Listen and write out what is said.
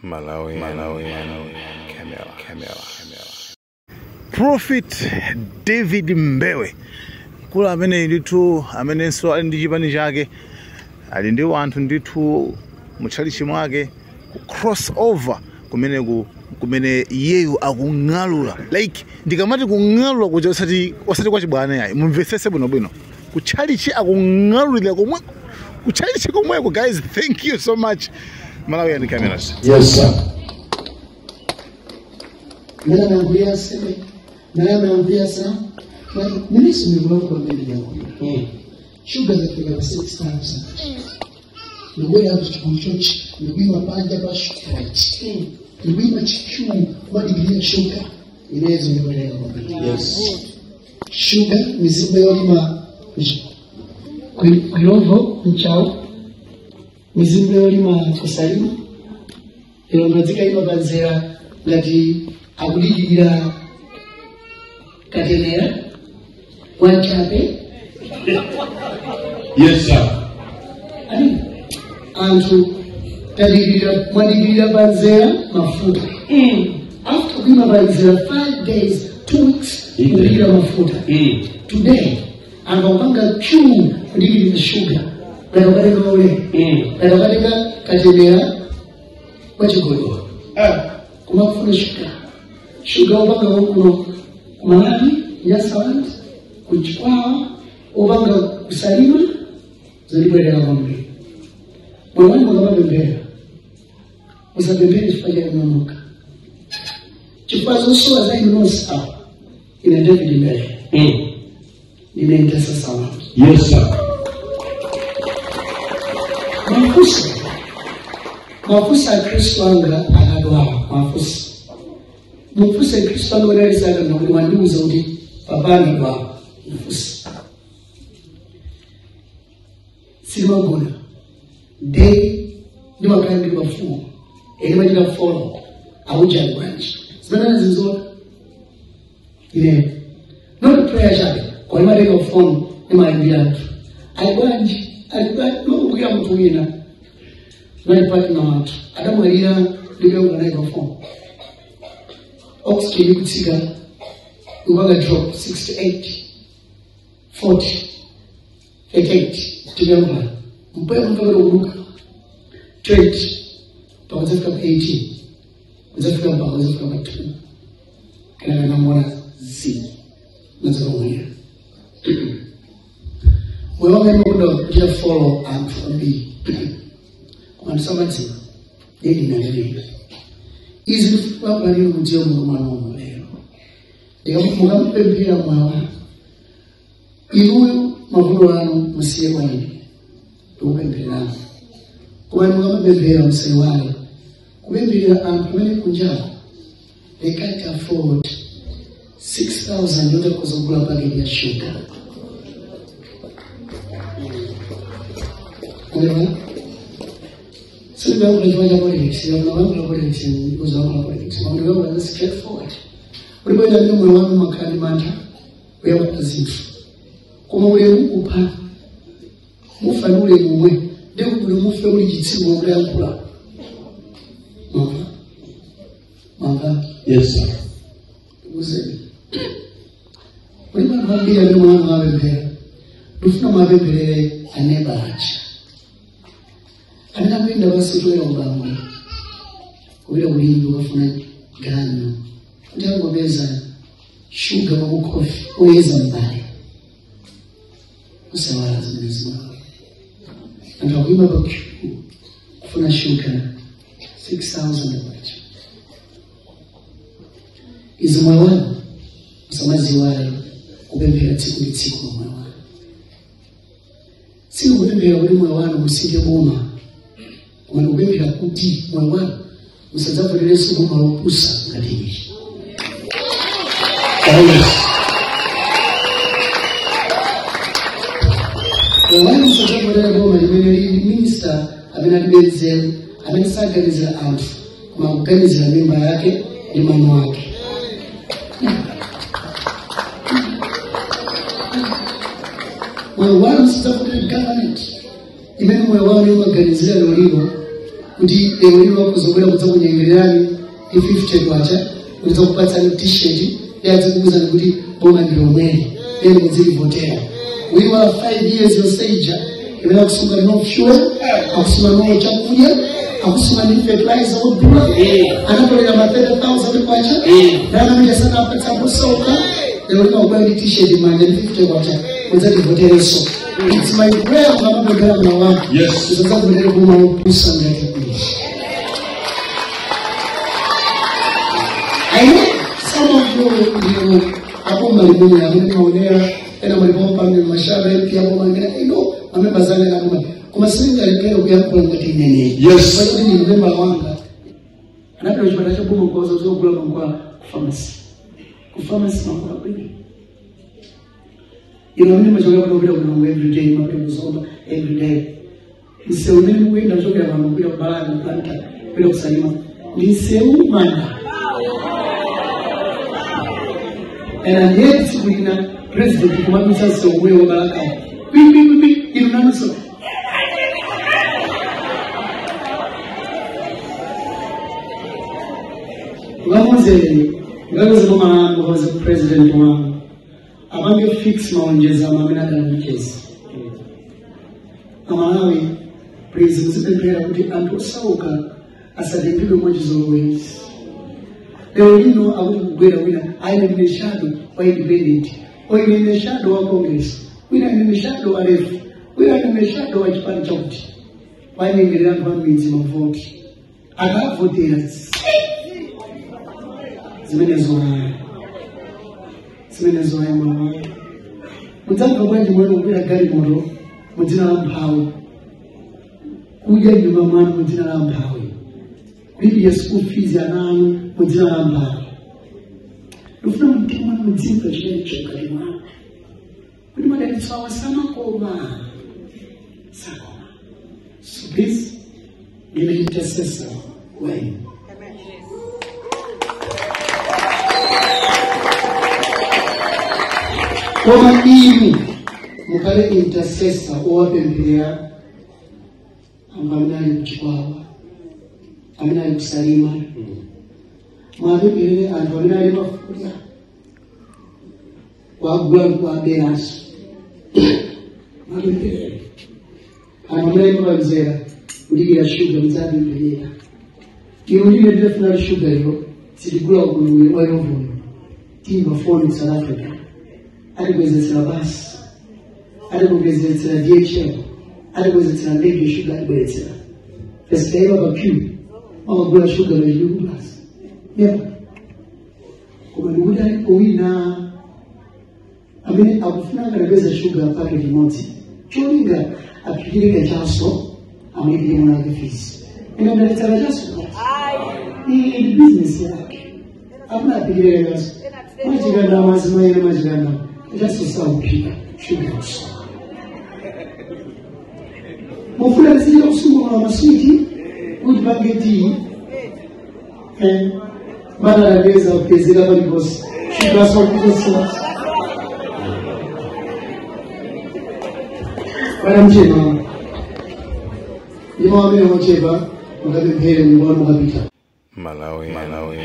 Malawi, Malawi, Camera, Camera, Camera. Prophet David Mbewe kula amene ndithu amenenso ali ndi chipani chake, ali ndi wanthu ndithu mutchalichi mwake, ku cross over kumene kumene iyeyu akung'alula. Like ndikamati kung'alula kuja osati kwa chibwana yayi, mumvetsese bwinobwino. Kutchalichi akung'alulira komwe, kutchalichi komweko. Guys, thank you so much. Malawi and cameras. Yes, sir. Sugar zafika 6,000. Ndikuya kuchochi, ndikuima panja pa Shoprite. Ndikuima chichu kumadigirira sugar. Inezo ndikueleka kwambiri. Yes. Sugar mizimba yolima kuilovo mchao. Mizimba yolima kusalima. Ilondozika ima panzera ngati akudigirira katenera wanchape. Yes, sir. Ani anthu tadigirira mwadigirira panzera mafuta. After kuima panzera 5 days, 2 weeks kudigirira mafuta. Today angakupanga queue kudigirira sugar. Ngati ule. Ngati katenera wachigodwa. Kumafuna sugar. Sugar upanga kuno Malawi, Nyasaland, kuchikwawa, upanga kusalima, zalibwerera kwambiri. Mwamani mukamapemphera, musapemphere chifukwa cha inu nokha. Chifukwa zosowa za inu nonse awa, ine David Mbewe. Ndine intercessor wanu. Yes, sir. Mafusa Kristo anga akadwala, mafusa. Mufuse Kristo anga wanalisaka na wandiuza kuti papa anadwala, mufuse. Silimagona. Day, ndimakhala ndili pafupi. Ine machita follow. Auja branch. Zimene zinzola. Ine. Not prayer chabe. Kwa ndimatenga phone, ndimayimbira anthu. Ali bwanji, ali bwanji, ndimakumbukira munthu wina. Ndinali partner wathu. Adamwalira ndikuyankhula naye pa phone. Oxygen ikutsika, ikupanga drop 68, 40, 38, tikuyankhula. Mpweya kumva kuti ukuduka 20, pakudzafika pa 18, kudzafika pa kudzafika pa 2. Kenaka namuona Z, nadzakamwalira. Moyo wanga ndimakonda kuchita follow anthu ambiri. Koma ndisamadziwa, ndiye ndinalelera. Izi ndikulankhula mudziwe Mulungu mwanu lero. Mukamupemphera moyo wanu, inuyo mavuto anu musiye kwa ine, ndikupemphererani. Koma inu mukamupemphera musayiwale kupempherera anthu amene kunjawo they can't afford 6,000 yoti akhoza kugula paketi ya sugar. Umeona? Sindikuyankhula chifukwa cha politics, ndikuyankhula politics, ndikuyankhula politics, koma ndikuyankhula straightforward. Ulipoita ndi moyo wanu umakhala ndi mantha kuyankhula zinthu. Koma ulemu kupha, mufa ndi ulemu umwe, ndi kuti mufe muli chitsiru wokuyankhula. Mwamva? Mwamva? Yes, sir. Uzeni. Ulipo anthu ambiri amene moyo wanu mwapemphera, ndifuna mwapempherere aneba aja. Amene akuyenda pansi kuchokera ku Bangwe, kupita ku Limbe kukafuna ganyu, kuti angopeza shuga wa ku coffee oyeza m'mbale. Usawala zimenezi. Anthu akuyima pa queue kufuna shuga 6,000 kwacha. Izi moyo wanu musamaziwale kupemphera tsiku ndi tsiku moyo wanu. Sikupemphera kuti moyo wanu musinthe boma, koma ndikupemphera kuti moyo wanu musadzavoterenso boma lopusa ngati ili. Moyo wanu musadzavotere boma limene lili minister amene alibe nzeru, amene saganizira anthu, koma akuganizira mimba yake ndi mano ake. Moyo wanu musadzavotere government imene moyo wanu umaganizira lero lino Kuti lero lino akuzobwera kudzakunyengererani ndi 50 kwacha, kudzakupatsani t-shirt, adzikuwuzani kuti boma ndi lomweli, then mudzilivotera. Kuiwala 5 years yonseija imene akusunga no fuel, akusunga no chakudya, akusunga ndi fertilizer wodula, anatolera ma 30,000 kwacha, ndalama sanapatsa kusoka. Lero lino akubwera ndi t-shirt manja ndi 50 kwacha, mudzativoterenso. It's my prayer mukamapemphera mwana wanu musadzakuvotere boma lopusa ngati ili. I know some of you, aboma limene amene maonera ena malipo pamene mashaba MP aboma limene I know mamembers ane aboma, koma sindingalephere kuyankhula ngati mneneri. Pakuti ndinu membala wanga. Anapita kuchipatala cha boma kuwauza zogula mankhwala ku pharmacy. Ku pharmacy mankhwala kulibe. Ino amene machokera pano kupita ku Lilongwe every day, mapita ku Zomba every day. Msewu umene mukuyenda kuchokera pano kupita ku Balaka, ku Blantyre, kupita ku Salima, ndi msewu manda. And yet tsiku lina president kumadutsa msewu umene wa Balakawo. Pi, pi, pi, pi, inu nanunso. Mukamuze boma lanu, mukamuze president wanu apange fix malonjezano amene adalonjeza. Amalawi, please muzipemphera kuti anthu osauka asatengedwe mwachizolowezi. Lero lino akuti kugwera wina aine ndine shadow wa independent, o ine ndine shadow wa Congress, wina ndine shadow wa left, wina ndine shadow wa chipani chakuti. Wanyengerera anthu a midzi mavoti, akavotera zimenezo ayi, zimenezo ayi. Mwana mudzamva bwanji mwene kukwera galimoto mudzina la mphawi, kudya nyumba mwanu mudzina la mphawi, kulipira school fees ana anu mudzina la mphawi? Ndifuna mtima mwanu mudzimva chimenecho mkati mwanu kuti madalitso awa samakoma, sakoma. So please, ndine intercessor wenu. Koma inu mukhale intercessor owapemphera anthu amene ali kuchikwawa, amene ali kusalima. Mwapempherere anthu amene ali mafuta kuagula nkuaberanso. Mwapempherere anthu amene ali pamzera kudikira shuga, mudzapempherera. Inu ndine ndinafuna shuga iyo sitigula kuno wa Illovoyo, timba foni ku South Africa, atibwezetsera basi, atibwezetsera DHL, atibwezetsera ndege, shuga atibweretsera. Pesikaima pa queue amagula shuga pachiyungu basi. Yeah. Koma ndikuti alipo wina amene akufuna akanapeza shuga paketi imodzi, cholinga aphikire kachaso, amulipire mwana wake fees. Ine ndaletsa kachaso, iyi ndi business yake, afuna aphikire kachaso. Mwachikanda mazimaire mwachikanda kachaso sakuphika shuga kusowa. Mufuna tizichita kusungulula maswiti kuti pange tii matalapeza kupezeka paliponse, shugaso kutosowa. Bwana mchema ndimo amene mochepa mukapemphere nyumba mukapita. Malawi, Malawi,